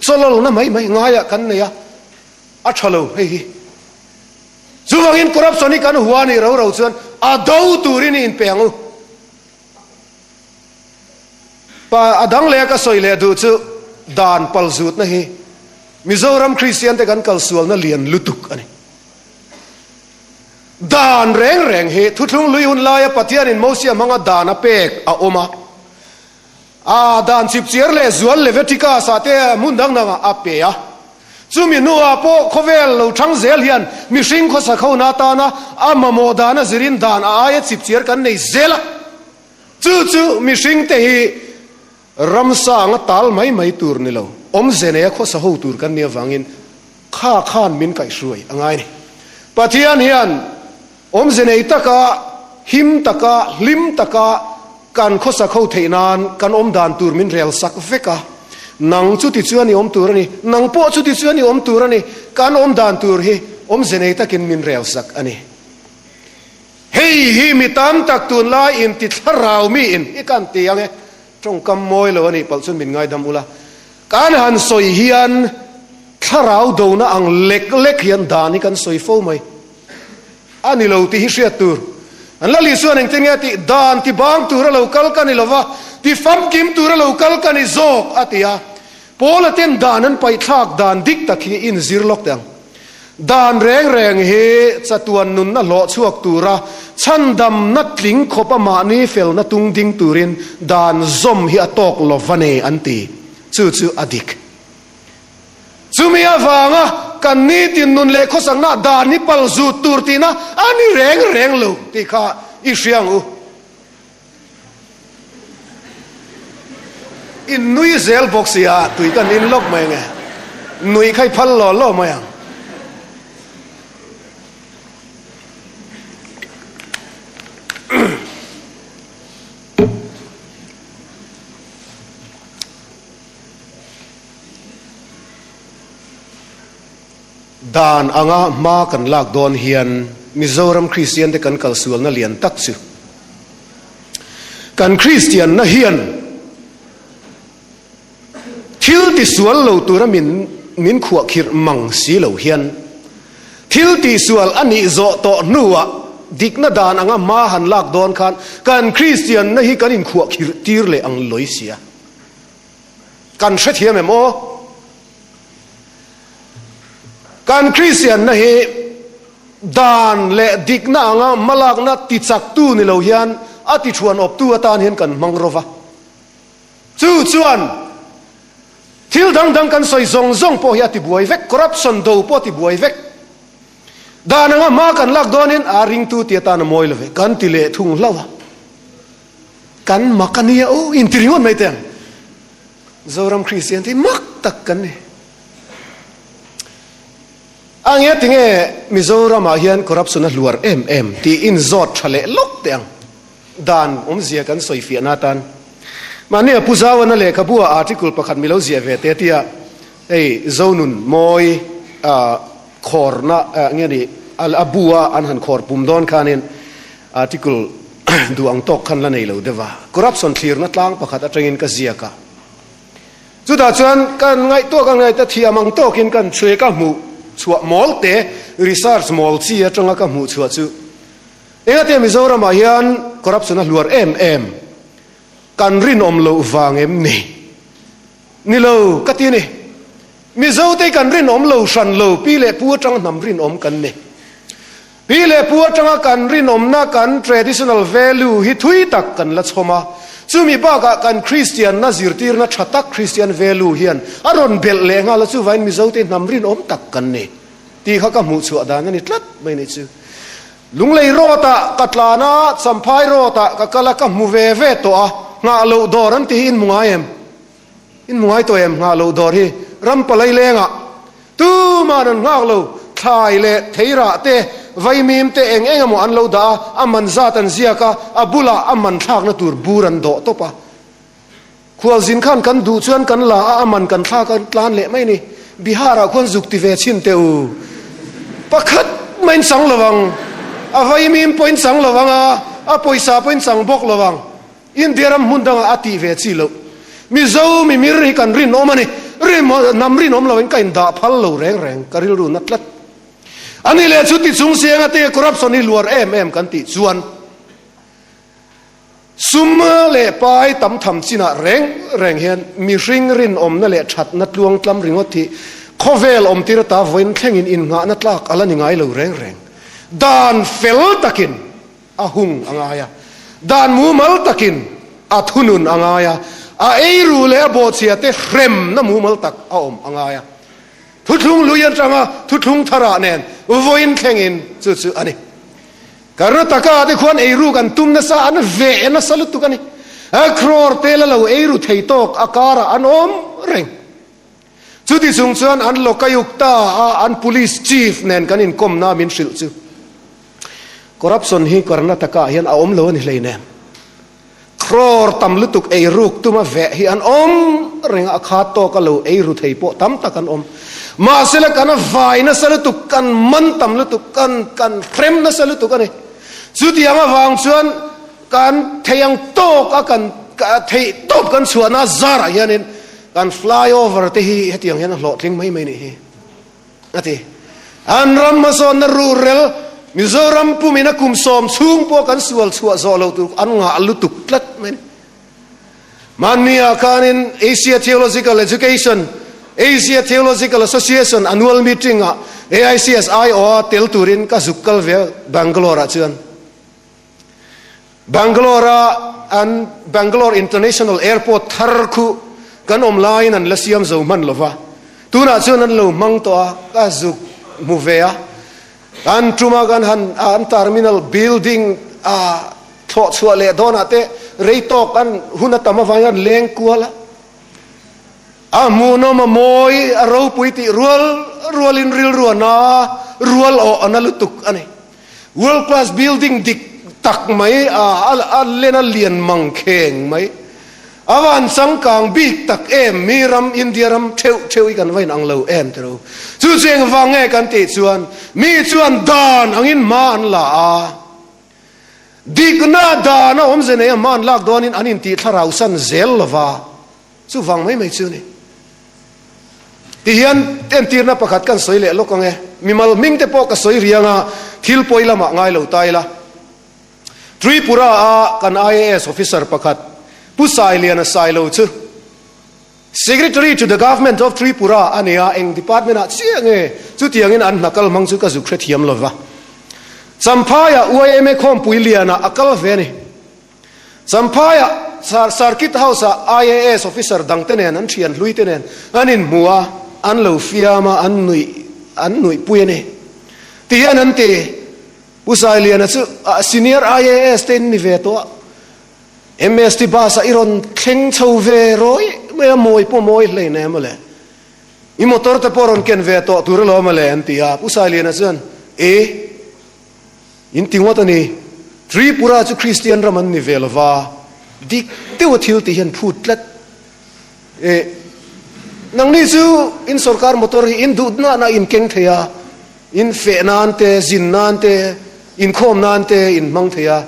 chawlawlna mai mai ngaiah kan nei a, a tha lo hei hi. Chuvangin corruption hi kan hua nih ro ro chuan a do turin i inpe ang u. Pa a dang leh a ka sawi leh duh chu dan palzutna hi Mizoram Kristian te kan kalsualna lian lutuk a ni. Dan reng reng hi thuthlung lui hun laia Pathianin Mosia hmanga dan a pek a awm a, a dan chipchiar leh zual Leviticus ah te hmun dang dangah a pe a. Chumi hnuah pawh khawvel lo thang zel hian mihring khawsa khona atana a mamawh dana zirin dan a aia chipchiar kan nei zel a. Chu chu mihringte hi ramsa anga tal mai mai tur ni lo, awmze neia khawsa ho tur kan nih avangin kha khan min kaihhruai a ngai a ni. Pathian hian awmze nei taka, him taka, hlim taka kan khawsa kho theih nan kan awm dan tur min rel sak vek a. Nang chuti chuan i awm tur a ni, nang pawh chuti chuan i awm tur a ni, kan awm dan tur hi awmze nei takin min rel sak a ni. Hei hi mi tam tak tunlai in ti thlarau mi in hi kan ti ang e, tawngkam mawi lo a nih palh chuan min ngaidam ula, kan han sawi hian thlarau dona ang lek lek hian dan hi kan sawi fo mai a ni lo tih hi hriat tur. An la Lisuan engtin nge a tih? Dan ti bang tur a lo kal ka ni lova, ti famkim tur a lo kal ka ni zawk a ti a. Paula ten dan an paihthlak dan dik tak hi inzir lawk teh ang. Dan reng reng hi chatuan nunna hlawh chhuak tura chhandamna tling khawpa mahni felna tung ding turin dan zawm hi a tawk lo va nei an ti. Chu chu a dik. Chumi avanga kan nitin nun leh khawsakna dan hi pal zut tur tihna a ni reng reng lo tih kha i hria ang u. In nui zel bawk si a, tui kan in lawk mai ange. Nui kha i phal law law mai ang. Dan anga hma kan lak dawn hian Mizoram Kristian te kan kalsualna lian tak chu Kan Kristianna hian thil tisual lo tura min min khuahkhirh mang si lo hian thil tihsual a nih zawh tawh hnuah dikna dan anga hma han lak dawn khan kan Kristianna hi kan inkhuahkhirh tir leh ang lawi sia. Kan hrethiam em aw? Kan Kristianna hi dan leh dikna anga hmalakna tichaktu ni lo hian a tithuan awptu atan hian kan hmang ro va. Chu chuan Thil dang dang kan sawi zawng zawng pawh hi a tibuai vek, corruption do pawh a tibuai vek. Dan anga hma kan lak dawnin a ringtu ti atan a mawi lo ve, kan ti leh thung hlauh a. Kan mak a nia aw, inti ringawt mai teh ang. Zoram Kristian te hi mak tak kan ni. A nge tinge Mizoramah hian corruption a hluar em em tih inzawt tha leh lawk teh ang. Dan awmzia kan sawi fiahna atan mahni a Pu Zauana lehkhabu ah article pakhat mi lo ziah ve te tia hei Zonun mawi khawrna nge ni a bu a an han khawr pum dawn khanin article duh ang tawk khan la nei lo deuh a. Corruption thlirna tlang pakhat atangin ka ziak a. Chutah chuan kan ngaihtuah kan ngaihtuah thiam ang tawkin kan chhui ka hmuh chhuah mawl te research mawl chi atanga ka hmuh chhuah chu Engate Mizoramah hian corruption a hluar em em kan rinawm loh vang em ni? Ni lo ka ti a ni. Mizote kan rinawm lo hran lo, pi leh pu atanga hnam rinawm kan ni. Pi leh pu atanga kan rinawmna kan traditional value hi thui tak kan la chhawm a, chumi bakah kan Kristianna zirtirna tha tak Christian value hian a rawn belh leh nghal a, chuvain Mizote hnam rinawm tak kan ni tih kha ka hmuhchhuah dan a ni tlat mai ni chu. Lunglei road ah ka tlan a, Champhai road ah ka kal a, ka hmu ve ve tawh a, nghah loh dawr an tih hi in hmu ngai em? In hmu ngai tawh em nghah loh dawr hi? Ram palai lengah tuman an nghak lo, thlai leh theirah te, vaimim te eng eng emaw an lo dah a, a man zat an ziak a, a bulah a man thlakna tur bur an dawh tawp a. Khualzin khan kan duh chuan kan la a, a man kan thlak a tlan leh mai ni. Bihar ah khuan zuk ti ve chhin teh u. Pakhat mah in chang lo ang. A vaimim pawh in chang lo ang a, a pawisa pawh in chang bawk lo ang. India ram hmun dangah a tih ve chi loh. Mizo mimir hi kan rinawm a ni. Rim, hnam rinawm lo in ka indah phal lo reng reng, ka rilru na tlat. Ani leh chu ti chung sianga te corruption hi luar em em kan tih chuan Sum leh pai tam tham chinah reng reng hian mihring rinawmna leh thatna tluang tlam ringawt hi khawvel awmtir ata vawiin thlengin innghahna tlak a la ni ngai lo reng reng. Dan fel takin a hung a ngai a, dan mumal takin a thunun a ngai a, a eiru leh a bawhchhia te hremna mumal tak a awm a ngai a. Thuthlung lui atanga thuthlung tharah nen vawiin thlengin chu chu a ni. Karnataka te khuan eiru kan tum nasa, an veh nasa lutuk a ni. A crore te la lo eiru thei tawk a karah an awm reng. Chuti chung chuan an Lokayukta a an police chief nen kan inkawmna min hrilh chu corruption hi Karnataka ah hian a awm lo a ni hleinem. Crore tam lutuk eiruk tuma veh hi an awm reng a, a khat tawka lo eiru thei pawh tam tak an awm. Mahsela kan a vai nasa lutuk, kan man tam lutuk, kan kan hrem nasa lutuk a ni. Chutiang avang chuan kan thei ang tawk a kan theih tawp kan chhuahna zarah hianin kan flyover te hi hetiang hian a hlawhtling mai mai nih hi. A ti. An ram hmasawnna ruhrel Mizoram pumin a kum sawm chhung pawh kan sual chhuah zawh lo tur an ngah lutuk tlat mai a ni. Mahnia khanin Asia Theological Education, Asia Theological Association annual meeting ah AICS aiawha tel turin ka zuk kal ve Bangalore ah chuan. Bangalore a an Bangalore International Airport thar khu kan awm laiin an la siam zo hman lo va, tunah chuan an lo hmang tawh a, ka zuk hmu ve a, kan tuma kan han an terminal building a thlawh chhuah leh dawnah te rei tawk an hun a tam avangin an leng kual a, a hmuhnawm a mawi a ropui tih rual rualin rilru a na rual awh a na lutuk a ni. World class building dik tak mai a a len a lian mang kheng mai. A van changkang bik tak em mi ram India ram theuh theuh hi kan va inang lo em tiro. Chu chu engvang nge kan tih chuan mi chuan dan angin hma an la a. Dikna dan a awmze nei a hma an lak dawnin an intih thlarau san zel lova. Chuvang mai mai chu a ni. Tihian entirna pakhat kan sawi leh lawk ang e. Mimal hming te pawh ka sawi riang a, thil pawi lamah ngai lo ta ila. Tripura a kan IAS officer pakhat Pu Sailiana Sailo chu Secretary to the Government of Tripura a ni a, eng department ah chiah nge chutiangin an hna kal hmang chu ka zuk hrethiam lova. Champhaiah YMA khawmpui lianah a kal ve a ni. Champhaiah. Circuit House ah IAS officer dang te nen an thian hlui te nen an inhmu a, an lo fiam a, an nuih an nuih pui a ni. Ti hian an ti. Pu Sailiana chu senior IAS te in ni ve tawh a, MST bus ah i rawn thleng chho ve rawi mai a, mawi pawh mawi hlein em mawle. I motor te pawh rawn ken ve tawh tur alawm mawle an ti a, Pu Sailiana chuan e. In ti ngawt a ni. Tripura chu Kristian ram an ni ve lo va, dik deuha thil tih hian phut tlat. E, nangni chu in sorkar motor hi in duh nahna in keng thei a, in feh nan te, zin nan te, inkhawm nan te in hmang thei a.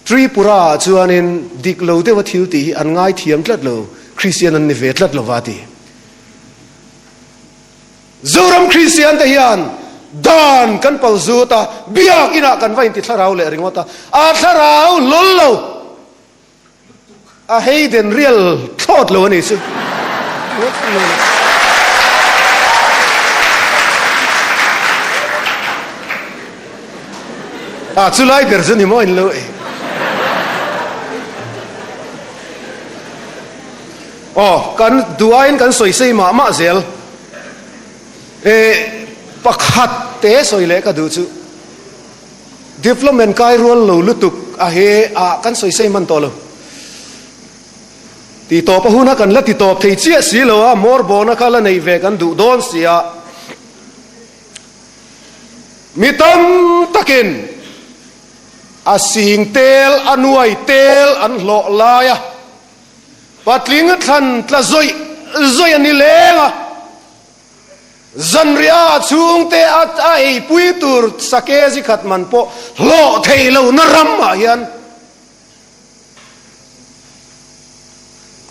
Tripura ah chuanin dik lo deuha thil tih hi an ngaithiam tlat lo, Kristian an ni ve tlat lo va ti. Zoram Kristian te hian dan kan pal zut a, biak inah kan va inti thlarau leh ringawt a, a thlarau hlawl lo, a heiden rial thlawt lo a ni chu. A chu lai ber chu ni maw in lo e. Aw, kan duaiin kan sawi sei mah mah zel. E, pakhat te sawi leh ka duh chu development kai rual lo lutuk a he ah kan sawi sei hman tawh lo. Ti tawp a hun a kan la ti tawp thei chiah si lo a, mawr bawna kha la neih ve kan duh dawn si a. Mi tam takin a sing tel a nuai tel an hlawh lai a. Patling thlan tla zawih zawih a ni leng a, zanriah chhungte a a eipui tur sake zi khat man pawh hlawh thei lo na ram ah hian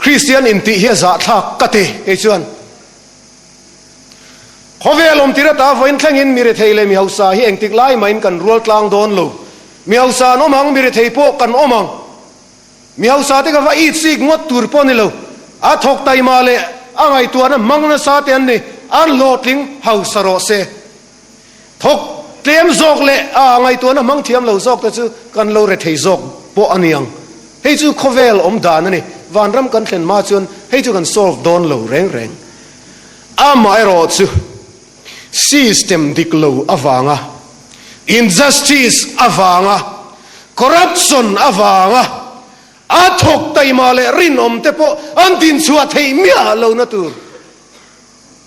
Kristian intih hi a zahthlak ka ti kei chuan. Khawvel awm tir ata vawiin thlengin mi rethei leh mi hausa hi engtik lai mahin kan rual tlang dawn lo. Mi hausa an awm ang, mi rethei pawh kan awm ang. Mi hausa te ka va it sik ngawt tur pawh ni lo, a thawk taima leh a ngaihtuahna hmang nasa te an ni, an hlawhtling hausa rawh se. Thawk tlem zawk leh a ngaihtuahna hmang thiam lo zawk te chu kan lo rethei zawk pawh a ni ang. Hei chu khawvel awm dan a ni, vanram kan thlen hma chuan hei chu kan solve dawn lo reng reng. Amaherawh chu system dik lo avanga, injustice avanga, corruption avanga a thawk taima leh rinawm te pawh an dinchhuah theih miah lohna tur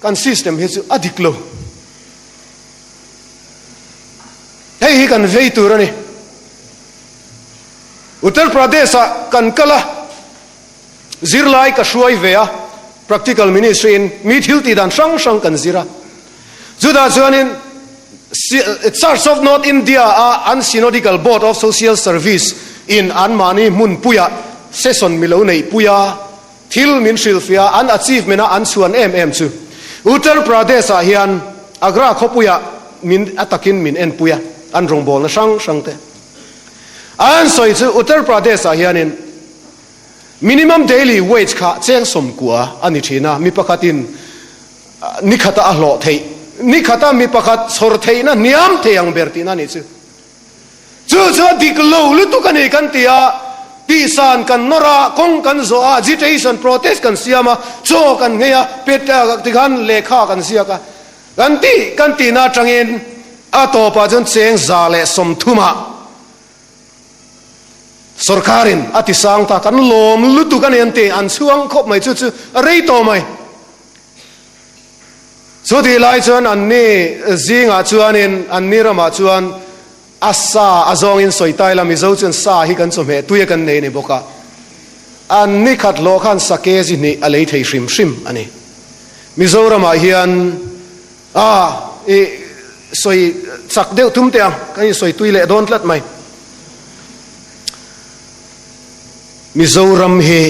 kan system hi chu a dik lo. Hei hi kan vei tur a ni. Uttar Pradesh-ah kan kal a. Zirlai ka hruai ve a, Practical Ministry in mi thil tih dan hrang hrang kan zir a. Chutah chuanin Church of North India a an Synodical Board of Social Service in anmahni hmunpuiah session milo neihpui a, thil min hrilhfiah a, an achievement a an chhuan em em chu Uttar Pradesh ah hian Agra khawpuiah min a takin min enpui a, an rawngbawlna hrang hrang te an sawi chu Uttar Pradesh ah hianin Minimum daily wage kha cheng 90 a ni thin a, mi pakhatin ni khata a hlawh theih, ni khata mi pakhat chhawr theihna hniam thei ang ber tihna a nih chu. Chu chu a dik lo lutuk a ni kan ti a, tihsan kan nawr a, kawng kan zawh a, agitation, protest kan siam a, chaw kan nghei a, pet tikhan lehkha kan ziak a, kan tih kan tihna atangin a tawpah chuan cheng 130 ah Sorkarin a ti sang ta, kan lawm lutuk a ni an ti, an chhuang khawp mai chu chu a rei tawh mai. Chutih lai chuan anni zingah chuanin anni ramah chuan a sa a zawngin sawi tai la, Mizo chuan sa hi kan chawhmeh tui a kan nei a ni bawk a, an ni khat hlawh khan sa kg hnih a lei thei hrim hrim a ni. Mizoramah hian A, i sawi chak deuh tum teh ang, kan insawi tui leh dawn tlat mai. Mizoram hi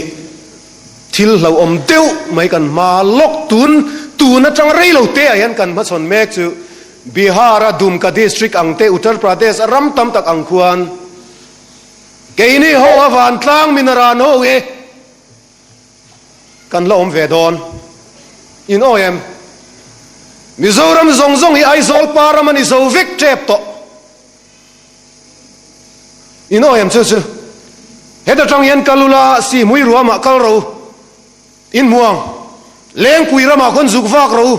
thil hlauhawm deuh mai kan hma lawk tun tun atang rei lo te ah hian kan hmachhawn mek chu Bihar a Dumka district ang te Uttar Pradesh a ram tam tak ang khuan keini ho a vantlang minaran ho hi Kan la awm ve dawn. In awi em? Mizoram zawng zawng hi Aizawl pa ram a ni zo vek tep tawh. In awi em chu chu? Heta tang hian kal ula Sihmui ruamah kal ro in hmuang. Lengpui ramah khawn zuk vak ro u.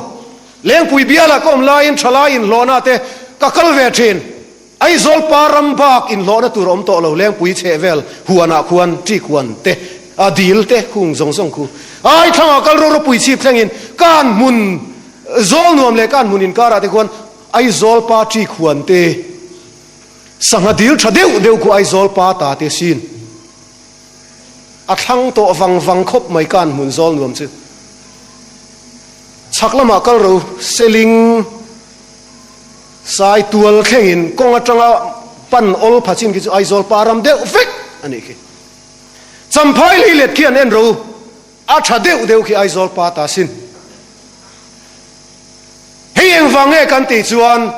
Lengpui bialah ka awm laiin thalai inhlawhna te ka kal ve thin. Aizawl pa ram bak inhlawhna tur awm tawh lo Lengpui chheh vel huanah khuan ṭik huan te a dil te khung zawng zawng khu ai thlangah kal ro ropui chhip thlengin kan hmun zawl nuam leh kan hmun inkarah te khuan Aizawl pa ṭik huan te sangha dil ṭha deuh deuh khu Aizawl pa ta te sin a thlang tawh vang vang khawp mai kan hmun zawl nuam chu chhak lamah kal ro seling Sai tual thlengin kawng atanga pan awl pha chin khi chu Aizawl pa ram deuh vek a nih khi. Champhai lei let khi an en ro a tha deuh deuh khi Aizawl pa ta sin. Hei engvang nge kan tih chuan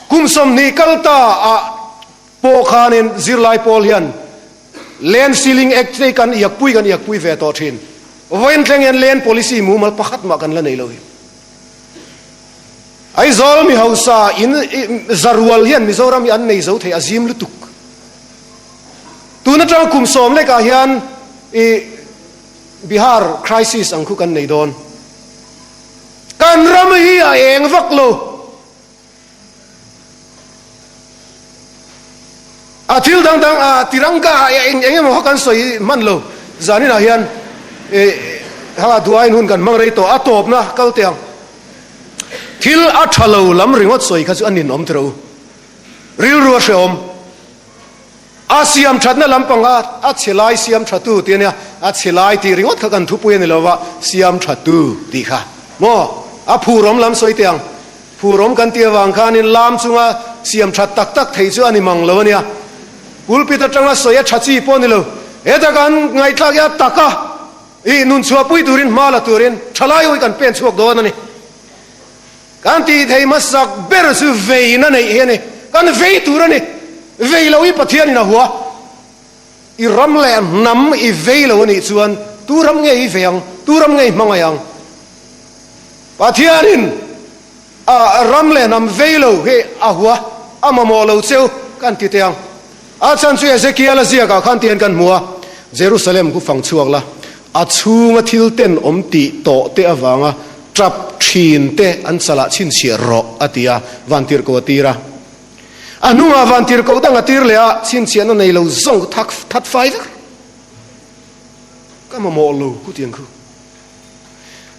kum 20 kal ta ah pawh khanin zirlai pawl hian Land Ceiling Act te kan iakpui kan iakpui ve tawh thin. Vawiin thleng hian Land Policy mumal pakhat mah kan la nei lo hi. Aizawl mi hausa in zarual hian Mizoram hi an nei zo thei a zim lutuk. Tun atanga kum sawm lekah hian i Bihar crisis ang khu kan nei dawn. Kan ram hi a eng vak lo. A thil dang dang a tiranga eng eng emaw kha kan sawi hman lo. Zaninah hian i ha duain hun kan hmang rei tawh a tawpna kal teh ang. Thil a tha lo lam ringawt sawi kha chu a ninawm tiro. Rilru a hrehawm. A siam thatna lampang a a chhe lai siam thatu tih a nia. A chhe lai tih ringawt kha kan thupui a ni lo va, siam thatu tih kha maw? A phurawm lam sawi teh ang. Phurawm kan tih avang khanin lam chunga siam that tak tak thei chu a ni mang lo a nia. Pulpit atanga sawi a tha chi pawh a ni lo. Heta kan ngaihthlak hi a tak a, ih nun chhuahpui turin hma la turin thalai ho hi kan pen chhuak dawn a ni. Kan tih thei hmasak ber chu veina neih hi a ni. Kan vei tur a ni. Vei lo hi Pathianin a hua. I ram leh hnam i vei lo a nih chuan tu ram nge i vei ang? Tu ram nge i hmangaih ang? Pathianin a ram leh hnam vei lo hi a hua, a mamawh lo cheu kan ti teh ang. A chhan chu Ezekiel-a ziakah khan tihian kan hmu a, Jerusalem khu fang chhuak la, a chhunga thil ten awm tih tawh te avanga tap thin te an chalah chhinchhiah rawh, a ti a, vantirhkoh a tir a. A hnungah vantirhkoh dang a tir leh a, chhinchhiahna nei lo zawng khu thak that fai vek. Ka mamawh lo khu tiang khu.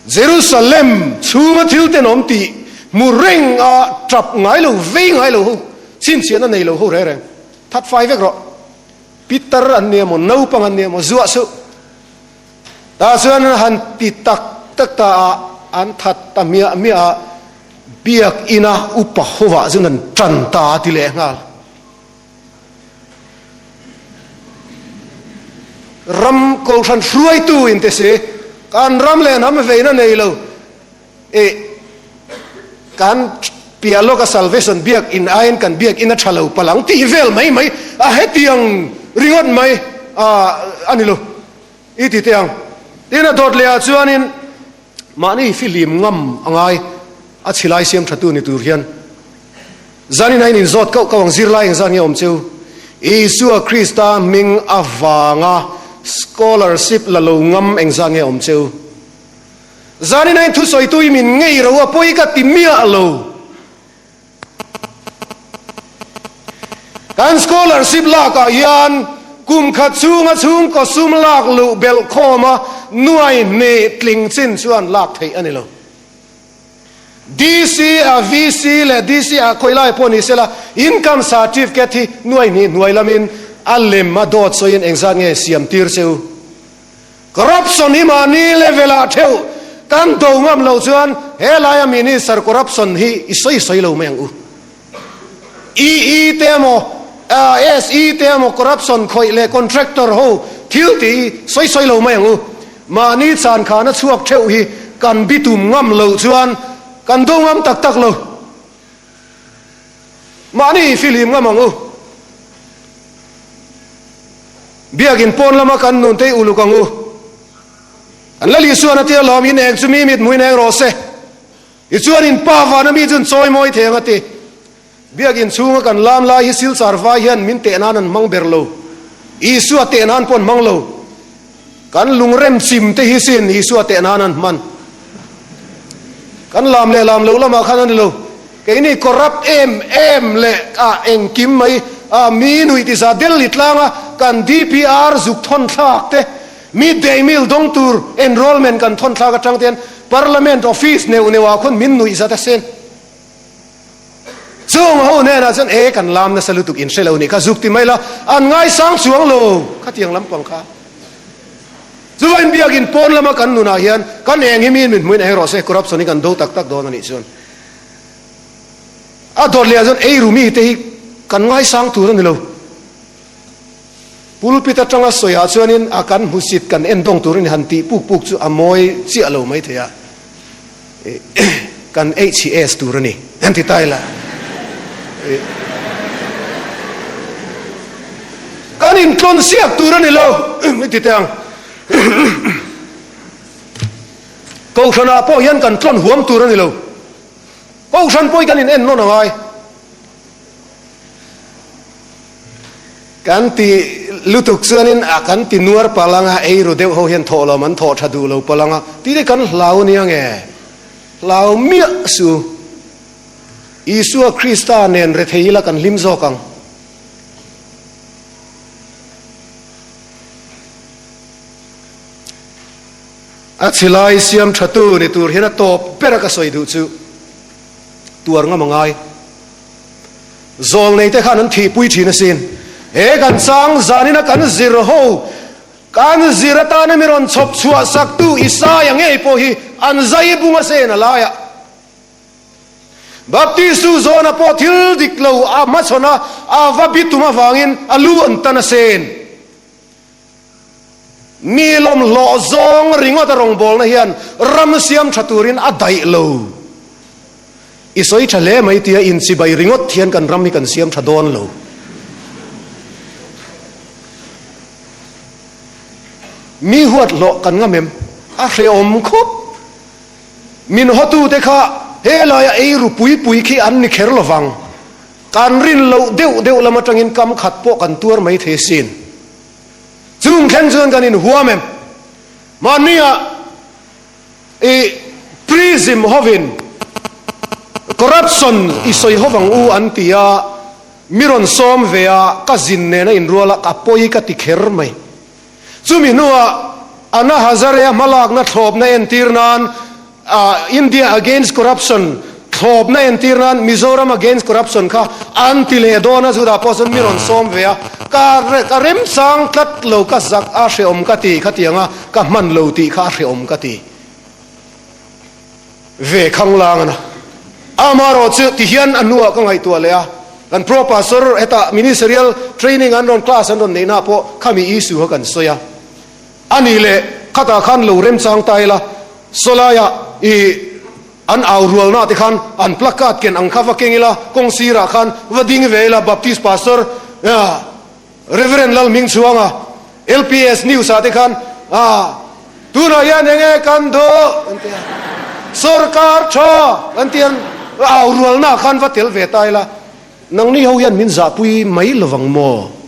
Jerusalem chhunga thil tenawm tih hmu reng a tap ngai lo, vei ngai lo ho, chhinchhiahna nei lo ho reng reng, that fai vek rawh. Pitar an nia maw, naupang an nia maw, zuah suh. Tah chuan an han ti tak tak ta a, an that ta miah miah a, biakina upa hovah chuan an tan ta a ti leh nghal. Ram kohhran hruaitu in ti si, kan ram leh hnam veina nei lo i kan piah lawka salvation biak in aiin kan biak in a tha lo palang tih vel mai mai a hetiang ringawt mai a ni lo i ti teh ang. Tin a dawt leh ah chuanin mahni fihlim ngam a ngai a chhilai siam thatu ni tur hian. Zanin a in inzawt kauh kauh ang zirlai engzat nge awm cheu? Isua Krista hming avanga scholarship la lo ngam engzat nge awm cheu? Zanin a in thusawitu i min ngei ro a pawi ka ti miah lo. Kan scholarship lakah hian kum khat chhunga chhungkaw sum lak luh belh khawma nuai hnih tling chin chuan lak theih a ni lo. DC a VC leh DC a khawi lai pawh ni sela income certificate hi nuai hnih hnuai lamin a lem a dawt sawiin engzat nge siam tir che u. Corruption hi mahni level ah theuh kan do ngam loh chuan he laia minister corruption hi i sawi sawi lo mai ang u. EE te emaw SE te emaw corruption khawih leh contractor ho thil tih hi sawi sawi lo mai ang u. Mahni chan khana chhuak theuh hi kan bitum ngam loh chuan kan do ngam tak tak lo. Mahni fihlim ngam ang u. Biakin pawn lama kan nun te hi uluk ang u. An la Lisuan a tia lawm in eng chu mi mit hmuin eng rawh se. Tichuan in pa vana mi chuan chawi mawi thei ang a ti. Biakin chhunga kan lam lai hi Silchar vai hian min teh nan an hmang ber lo. Isua teh nan pawh an hmang lo. Kan lungrem chim te hi sin Isua teh nan an hman. Kan lam leh lam loh lamah khan a ni lo. Keini corrupt em em leh a engkim mai a mi nuih tisa Delhi tlanga kan DPR zuk thawn thlak te, midday meal dawng tur enrollment kan thawn thlak atang te hian Parliament office neuh neuh ah khawn min nuih zat a sen. Chung ho hnenah chuan e kan lam nasa lutuk in hre lo nih kha zuk ti mai la an ngaisang chuang lo khatiang lampang kha. Chuvain biakin pawn lama kan nunah hian kan eng hi miin min hmuin eng rawh se corruption hi kan do tak tak dawn a nih chuan a dawt leh ah chuan eiru mite hi kan ngaisang tur a ni lo. Pulpit atanga sawiah chuanin a kan hmusit kan endawng turin han tih puk puk chu a mawi chiah lo mai thei a, kan HCS tur a ni an ti ta ila. Kan intlawn siak tur a ni lo i ti teh ang. Kohhranah pawh hian kan tlawn huam tur a ni lo. Kohhran pawh hi kan in ennawn a ngai. Kan ti lutuk chuanin a kan ti nuar palh anga, ei ru deuh ho hian thawh lo an thawh tha duh lo palh anga tih te kan hlau nia nge? Hlau miah su. Isua Krista nen rethei ila kan hlim zawk ang. A chhilai siam thatu ni tur hian a tawp ber a ka sawi duh chu tuar ngam a ngai. Zawlnei te khan an thihpui thin asin. He kan chang zanina kan zir ho, kan zir atana mi rawn chhawp chhuah saktu Isaia ngei pawh hi an zai bung a sen a laiah. Baptistu zawna pawh thil dik lo a hmachhawn a, a va bitum avangin a lu an tan a sen. Mi lawmhlawh zawng ringawt a rawngbawlna hian ram siam tha turin a daih lo. I sawi tha hle mai tia inchibai ringawt hian kan ram hi kan siam tha dawn lo. Mi huat hlawh kan ngam em? A hrehawm khawp. Min hawtute kha helaia eiru pui pui khi an ni kher lovang. Kan rin loh deuh deuh lam atangin kam khat pawh kan tuar mai thei sin. Chung thleng chuan kan inhuam em? Mahnia i prism hovin corruption i sawi hovang u an ti a, mi rawn sawm ve a, ka zin nena inrual a, ka pawi ka ti kher mai. Chumi hnuah Anna Hazare-a hmalakna thlawpna entir nan India Against Corruption thlawpna entir nan Mizoram Against Corruption kha an ti leh dawn a, chutah pawh chuan mi rawn sawm ve a, ka ka remchang tlat lo, ka zak a hrehawm ka ti khatiang a, ka hman lo tih kha a hrehawm ka ti ve khanglang a na. Amaherawh chu tihian a hnuah ka ngaihtuah leh a, kan Pro Pastor hetah Ministerial Training an rawn class an rawn neihna ah pawh khami issue kha kan sawi a. A nih leh khatah khan lo remchang ta ila, sawlaiah i an au rualna te khan an placard ken ang kha va keng ila, kawng sirah khan va ding ve ila, Baptist Pastor Reverend Lalhmingchhuanga LPS News ah te khan tunah hian eng nge kan duh an ti a, sawrkar tha an ti a, au rualna khan va tel ve ta ila, nangni ho hian min zahpui mai lovang maw?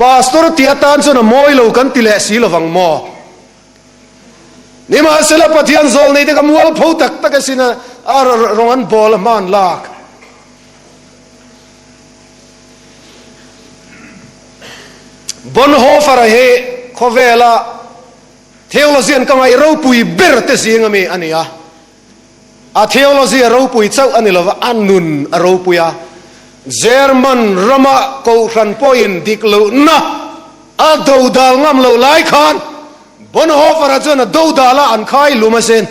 Pastor tih atan chuan a mawi lo kan ti leh si lovang maw? Nimahsela Pathian zawl nei te ka mualpho tak tak asin a rawng an bawl a hman lak. Bonhoeffer-a hi khawvela theologian ka ngaih ropui ber te zing ami a ni a. A theology a ropui chauh a ni lova, a nun a ropui a. German rama kohhran pawhin dik lohna a dodal ngam loh lai khan Bonhoeffer-a chuan a dodal a, an khai lum asin.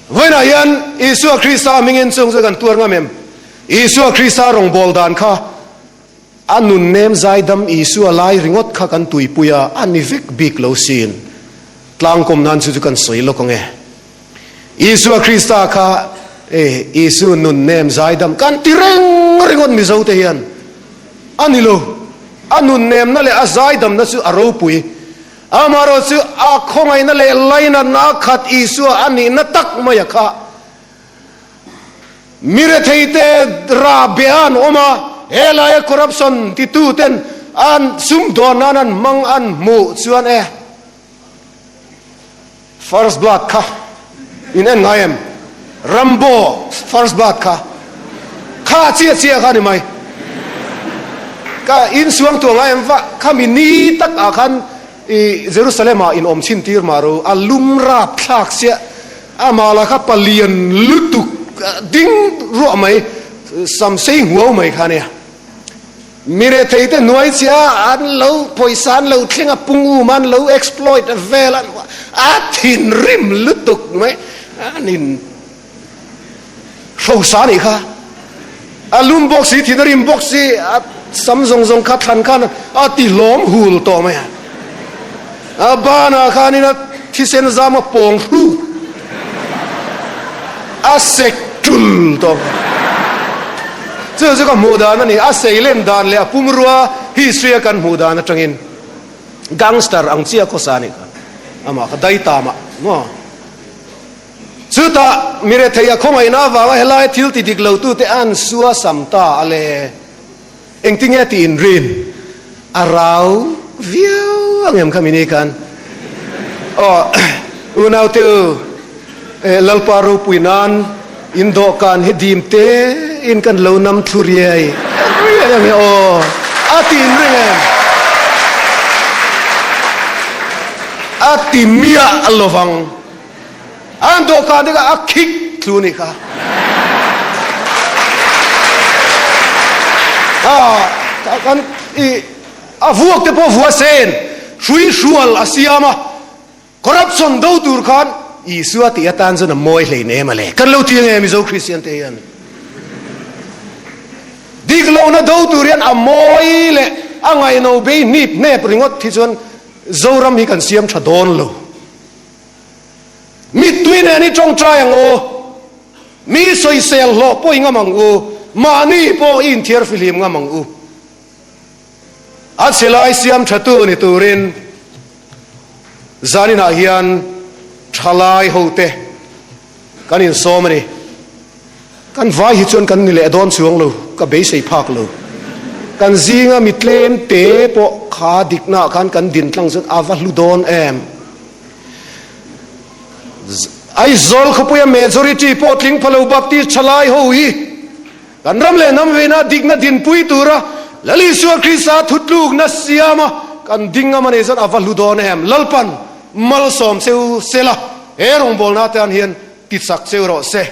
Vawiinah hian Isua Krista hmingin chung chu kan tuar ngam em? Isua Krista rawngbâwl dan kha A nunnem zaidam Isua lai ringawt kha kan tuipui a, a ni vek bik lo sin. Tlangkawm nan chu chu kan sawi lawk ang e. Isua Krista kha e Isu nunnem zaidam kan ti reng ringawt Mizo te hian a ni lo. A nunnemna leh a zaidamna chu a ropui. Amaherawh chu a khawngaihna leh lainatna a khat Isua a nihna tak mai a kha. Mi retheite rah beh an awm a, helaia corruption tituten an sumdawn nan an hmang an hmuh chuan e First Blood kha in en ngai em? Rambo First Blood kha kha chiah chiah kha ni mai. Ka in suang tuah ngai em va khami ni tak ah khan i Jerusalem ah in awm chhin tir mah ro a lum rap thlak siah amah lah kha palian lutuk ding ruah mai sam sei huau mai kha nia. Mi rethei te hnuai chiah an lo pawisa an lo thleng a pung um an lo exploit vel a a thinrim lutuk mai an in hrosa anih kha a lum bawk si thin a rim bawk si a sam zawng zawng kha thlan khan a ti hlawm hul tawh mai a a banah khanin a thisen zam a pawng hru A sek tul tawp. Chu chu ka hmuh dan a ni. A seilen dan leh a pumrua history a kan hmuh dan atangin gangster ang chiah khawsa a nih kha. Amah kha dai ta mah maw. Chutah mi rethei a khawngaihna avanga helai thil ti dik lo tute an sua sam ta a le. Engtinge tih inrin a rau viau ang em kha mini khan aw unaute u Lalpa ropui nan in dawhkan hi dim te in kan lo nam thlu riai riai ang e aw a ti inring em a ti miah lovang An dawhkan te kha a khik thlu nih kha. Kan i a vuak te pawh vua sen hrui hrual a siam a, corruption do tur khan Isua tih atan chuan a mawi hlei nem a le. Kan lo ti ange Mizo Kristian te hian. Dik lohna do tur hian a mawi leh a ngaihno bei hnip hnep ringawt hi chuan Zoram hi kan siam tha dawn lo. Mittui nen i tawngtai ang u, mi sawisel hlawh pawh i ngam ang u, mahni pawh i inthiar fihlim ngam ang u. A chhe lai siam thatu ni turin zaninah hian thalai hote kan insawm a ni. Kan vai hi chuan kan ni leh dawn chuang lo, ka beisei phak lo. Kan zinga mi tlem te pawh kha diknaah khan kan din tlang chuan a va hlu dawn em. Aizawl khawpuia majority pawh tling pha lo Baptist thalai ho hi kan ram leh hnam veina dikna dinpui tura Lal Isua Krista thutlukna siama kan ding ngam a nih chuan a va hlu dawn em. Lalpan malsawm cheu sela he rawngbawlna atan hian tichak cheu rawh se.